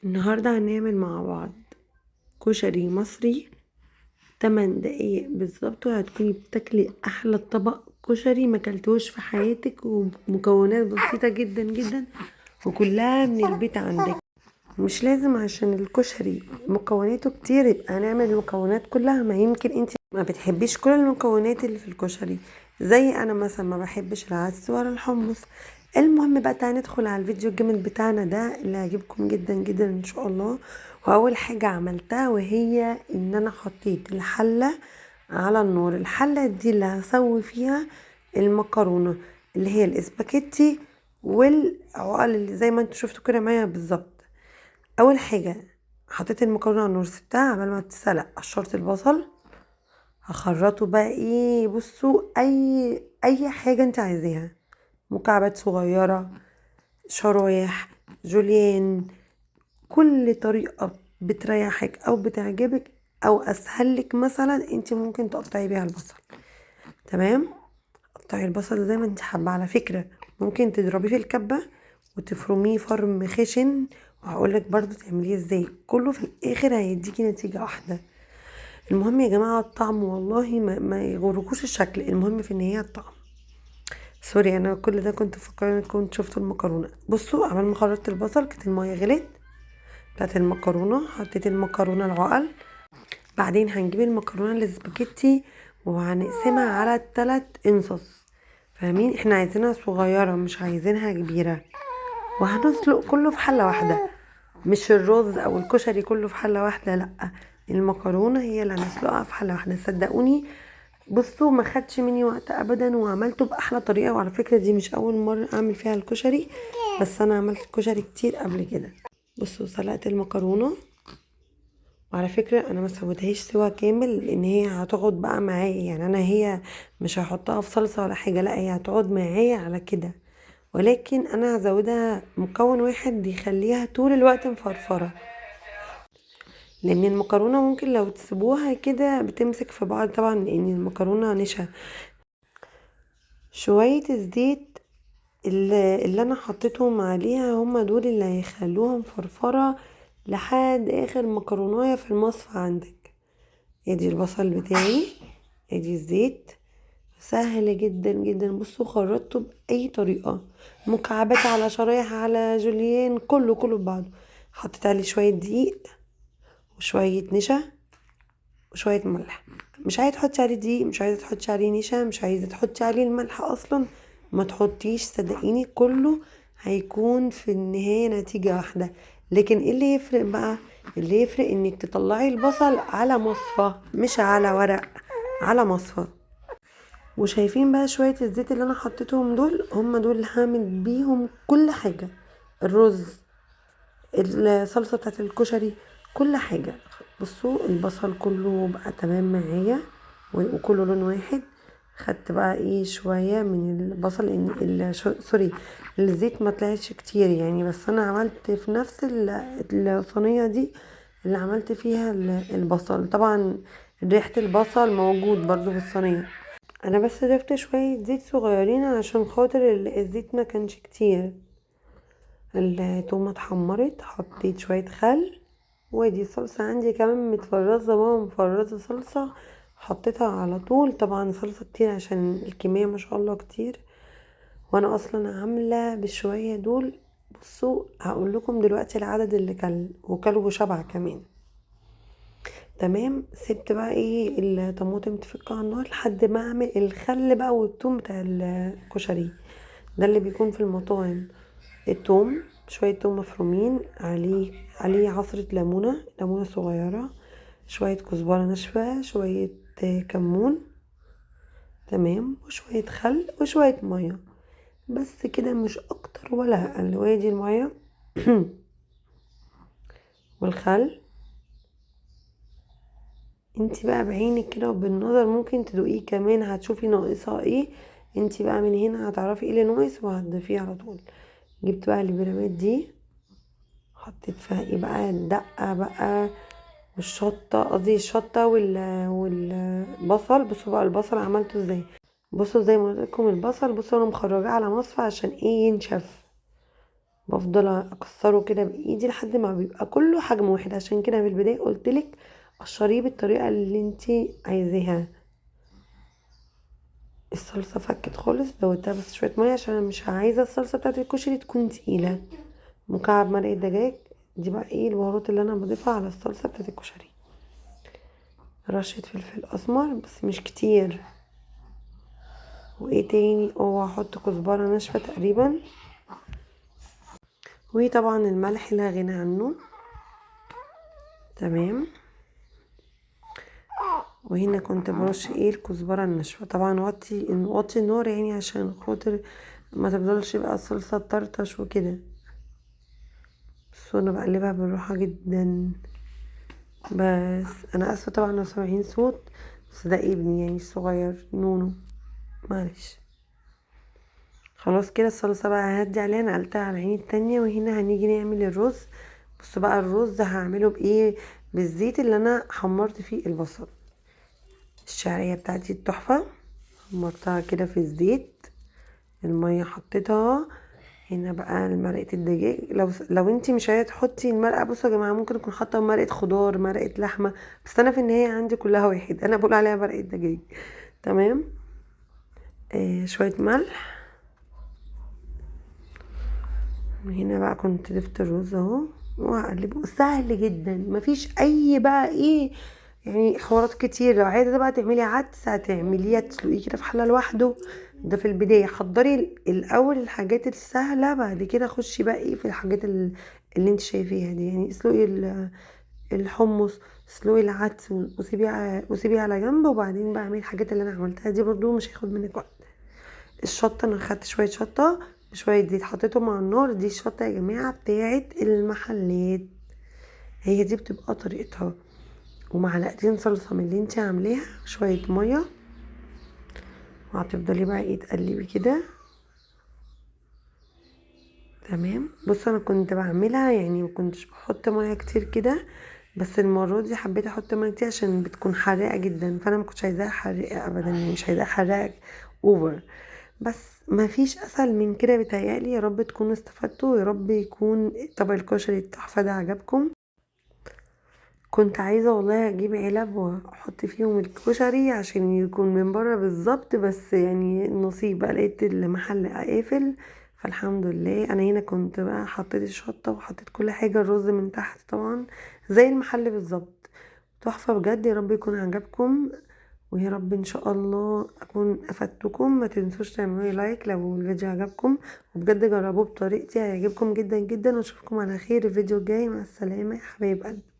النهاردة هنعمل مع بعض كشري مصري 8 دقايق بالظبط، وهتكوني بتاكلي احلى طبق كشري ما كلتوش في حياتك، ومكونات بسيطة جدا جدا وكلها من البيت عندك. مش لازم عشان الكشري مكوناته كتير يبقى هنعمل المكونات كلها، ما يمكن انت ما بتحبيش كل المكونات اللي في الكشري، زي انا مثلا ما بحبش العدس ولا الحمص. المهم بقى تعالى ندخل على الفيديو الجامد بتاعنا ده اللي هيعجبكم جدا جدا ان شاء الله. واول حاجة عملتها وهي ان انا حطيت الحلة على النار. الحلة دي اللي هسوي فيها المكرونة اللي هي الاسباجيتي والعقل اللي زي ما انتوا شفتوا كده معايا بالظبط. اول حاجة حطيت المكرونة على النار، سبتها عبال ما تتسلق، قشرت البصل هخرطه بقى ايه، بصوا اي حاجة انت عايزاها، مكعبات صغيرة، شرايح، جوليان، كل طريقة بتريحك او بتعجبك او اسهل لك. مثلا انت ممكن تقطعي بيها البصل، تمام؟ قطعي البصل زي ما انت حابة. على فكرة ممكن تضربيه في الكبة وتفرميه فرم خشن، وهقولك برضو تعمليه ازاي، كله في الاخر هيديكي نتيجة واحدة. المهم يا جماعة الطعم والله ما يغركوش الشكل، المهم في النهاية الطعم. sorry انا كل ده كنت مفكرة ان كنت شفت المكرونة. بصوا عمال ما خرطت البصل كانت المية غلت بتاعت المكرونة، حطيت المكرونة العقل. بعدين هنجيب المكرونة الاسباجيتي وهنقسمها على 3 انصص، فاهمين؟ احنا عايزينها صغيرة مش عايزينها كبيرة، وهنسلق كله في حلة واحدة، مش الرز او الكشري كله في حلة واحدة، لا المكرونة هي اللي هنسلقها في حلة واحدة. صدقوني بصوا ما خدش مني وقت ابدا، وعملته باحلى طريقة. وعلى فكرة دي مش اول مرة اعمل فيها الكشري، بس انا عملت الكشري كتير قبل كده. بصوا سلقت المكرونة، وعلى فكرة انا ما سويتهاش سوا كامل لان هي هتقعد بقى معايا، يعني انا هي مش هحطها في صلصة ولا حاجة، لا هي هتقعد معايا على كده، ولكن انا هزودها مكون واحد يخليها طول الوقت مفرفرة، لان المكرونة ممكن لو تسيبوها كده بتمسك في بعض طبعا لان المكرونة نشا. شوية الزيت اللي انا حطيتهم عليها هم دول اللي هيخلوها مفرفرة لحد اخر مكرونايه في المصفى عندك. ادي البصل بتاعي، ادي الزيت، سهل جدا جدا. بصوا خرطته باي طريقه، مكعبات على شرايح على جوليان، كله ببعضه. حطيت عليه شوية دقيق وشوية نشا وشوية ملح. مش عايزه تحطي عليه دقيق، مش عايزه تحطي عليه نشا، مش عايزه تحطي عليه الملح اصلا، ما تحطيش، صدقيني كله هيكون في النهاية نتيجة واحدة. لكن ايه اللي يفرق بقى؟ اللي يفرق انك تطلعي البصل على مصفى مش على ورق، على مصفى. وشايفين بقى شوية الزيت اللي انا حطيتهم دول، هم دول اللي هعمل بيهم كل حاجة، الرز، الصلصه بتاعت الكشري، كل حاجة. بصوا البصل كله بقى تمام معايا وكله لون واحد. خدت بقى ايه شوية من البصل، لان sorry الزيت ما طلعش كتير يعني، بس انا عملت في نفس الصينية دي اللي عملت فيها البصل. طبعا ريحه البصل موجود برضو في الصينية، انا بس ضفت شوية زيت صغيرين عشان خاطر الزيت ما كانش كتير. التومه اتحمرت، حطيت شوية خل، وادي الصلصه عندي كمان متفرزه، ماما مفرزه صلصه حطيتها على طول. طبعا صلصه كتير عشان الكمية ما شاء الله كتير، وانا اصلا عامله بالشويه دول. بصوا هقول لكم دلوقتي العدد اللي كل وكلوا شبع كمان. تمام، سبت بقى ايه الطماطم تفك على النار لحد ما اعمل الخل بقى والثوم بتاع الكشري ده اللي بيكون في المطاعم. الثوم شوية ثوم مفرومين، عليه عصره ليمونه، ليمونه صغيرة، شوية كزبره ناشفة، شوية كمون، تمام، وشوية خل وشوية مية، بس كده مش اكتر ولا اقل. وادي المية والخل. انتي بقى بعينك كده وبالنظر ممكن تدوقيه كمان، هتشوفي ناقصها ايه، انتي بقى من هنا هتعرفي ايه اللي ناقص وهتضيفيه على طول. جبت بقى البرامات دي، حطيت فيها ايه بقى، الدقة بقى والشطه، قصدي الشطه والبصل. بصوا بقى البصل عملته ازاي، بصوا زي ما قلت لكم البصل، بصوا انا مخرجاه على مصفى عشان ايه ينشف. بفضل اكسره كده بايدي لحد ما بيبقى كله حجم واحد. عشان كده في البداية قلتلك قشريه بالطريقة اللي انتي عايزاها. الصلصه فكت خالص، زودتها بس شوية مية عشان انا مش عايزه الصلصه بتاعت الكشري تكون تقيلة. مكعب مرقه دجاج، دي بقى ايه البهارات اللي انا بضيفها على الصلصه بتاعت الكشري. رشه فلفل اسمر بس مش كتير. وايه تاني؟ هحط كزبره ناشفة تقريبا، وطبعا الملح لا غنى عنه. تمام. وهنا كنت برش ايه الكزبره الناشفه. طبعا وطي النار يعني عشان خاطر ما تفضلش بقى الصلصه تطرطش وكده. بس انا بقلبها بالراحة جدا. بس انا اسفه طبعا لو سامعين صوت، بس ده ابني يعني الصغير نونو، معلش. خلاص كده الصلصه بقى هدي عليها، نقلتها على العين التانية. وهنا هنيجي نعمل الرز. بصوا بقى الرز هعمله بايه؟ بالزيت اللي انا حمرت فيه البصل. الشعرية بتاعتي التحفة حمرتها كده في الزيت، المية حطيتها هنا بقى مرقه الدجاج. لو انتي مش عايزه تحطي المرقه، بصوا يا جماعة ممكن اكون حاطه مرقه خضار، مرقه لحمه، بس انا في النهاية عندي كلها واحد، انا بقول عليها مرقه دجاج. تمام. شوية ملح. هنا بقى كنت ضفت الرز اهو وهقلبه. سهل جدا، مفيش اي بقى ايه يعني حوارات كتير. لو عايزه بقى تعملي عدس هتعمليه، تسلقيه كده في حله لوحده. ده في البداية حضري الاول الحاجات السهلة، بعد كده خشي بقى ايه في الحاجات اللي انت شايفيها دي. يعني اسلقي الحمص، اسلقي العدس وسيبيه على جنب، وبعدين بقى اعملي الحاجات اللي انا عملتها دي، برضو مش هياخد منك وقت. الشطه انا خدت شوية شطه بشوية زيت حطيتهم على النار. دي الشطه يا جماعة بتاعه المحلات، هي دي بتبقى طريقتها. ومعلقتين صلصه من اللي انت عاملاها، شوية مية، وهتفضلي بقى ايه تقلبي كده. تمام. بصوا انا كنت بعملها يعني ما كنتش بحط مية كتير كده، بس المرة دي حبيت احط مية كتير عشان بتكون حراقه جدا، فانا ما كنتش عايزاها حراقه ابدا، يعني مش عايزاها حراقه over. بس ما فيش اسهل من كده بيتهيألي. يا رب تكونوا استفدتوا، يا رب يكون طبق الكشري التحفة ده عجبكم. كنت عايزه والله اجيب علب واحط فيهم الكشري عشان يكون من بره بالظبط، بس يعني النصيب بقى لقيت المحل قافل، فالحمد لله. انا هنا كنت بقى حطيت الشطه وحطيت كل حاجة، الرز من تحت طبعا زي المحل بالظبط. تحفة بجد. يا رب يكون عجبكم، ويا رب ان شاء الله اكون افدتكم. ما تنسوش تعملوا لي like لو الفيديو عجبكم، وبجد جربوه بطريقتي هيعجبكم جدا جدا. واشوفكم على خير الفيديو الجاي. مع السلامة يا حبايب قلبي.